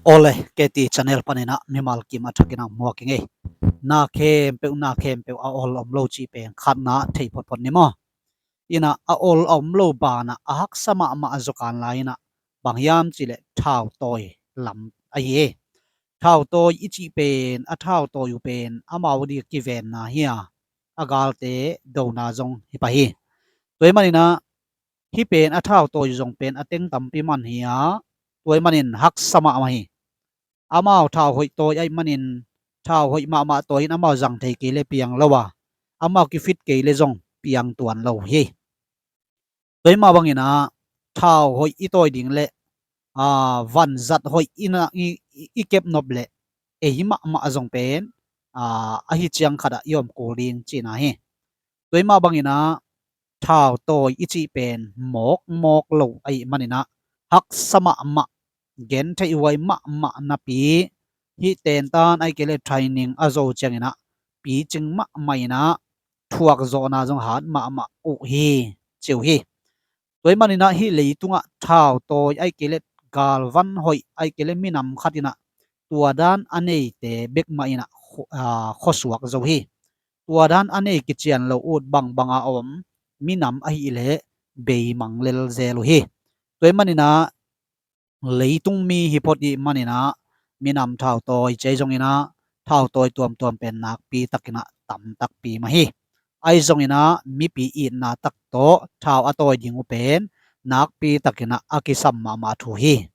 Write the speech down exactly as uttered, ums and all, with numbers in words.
Awle, K T channel paninah mimal kim a thakinah muak i ngei. Na khempeuh na khempeuh a ol om lo cih pen khatna thei photphot ni maw? Inah a ol a om lo banah a haksa mahmah a zokan lai inah bang hiam cihleh thautawi lam ahi hi. Thautawi i cih pen a thautawi uh pen amau ding kivenna hi a, a galte dona zong hi pah hi. Tua hi maninah hih pen a thautawi zong pen a teng tampi man hi a, tua hi manin haksa mahmah hi. Amau thau hoih tawi aih manin thau hoih mahmah tawi in amau zang thei kei le piang lo a, amau kifit kei le zong piang tuan lo hi. Tua hi mah banginah thau hoih i tawi ding le vanzat hoih i kepnop le ei mahmah zong pen ahi ciang khatah i om kul ding cihna hi. Tua hi mah banginah thautawi i cih pen mawkmawk lo aih maninah haksa mahmah, gentheih huai mahmah napi hih tentan aih kei le training a zo cianginah picing mahmah inah thuak zawhna zong hat mahmah uh hi, ci uh hi. Tua hi maninah hih leitungah thautawi aih kei le galvan hoih aih kei le minam khat inah tua dan a neite bek mah inah khuasuak zo hi. Tua dan a nei kician lo ut bangbanga a om minam ahih leh beimang lel zel uh hi. Tua hi maninah leitung mi hi phot ih maninah minam thautawi ci ahi zonginah thautawi tuamtuam pen nakpi takinah tam takpi mah hi. Ahi zonginah mipi itna tak tawh thau a tawi ding uh pen nakpi takinah a kisam mahmah thu hi.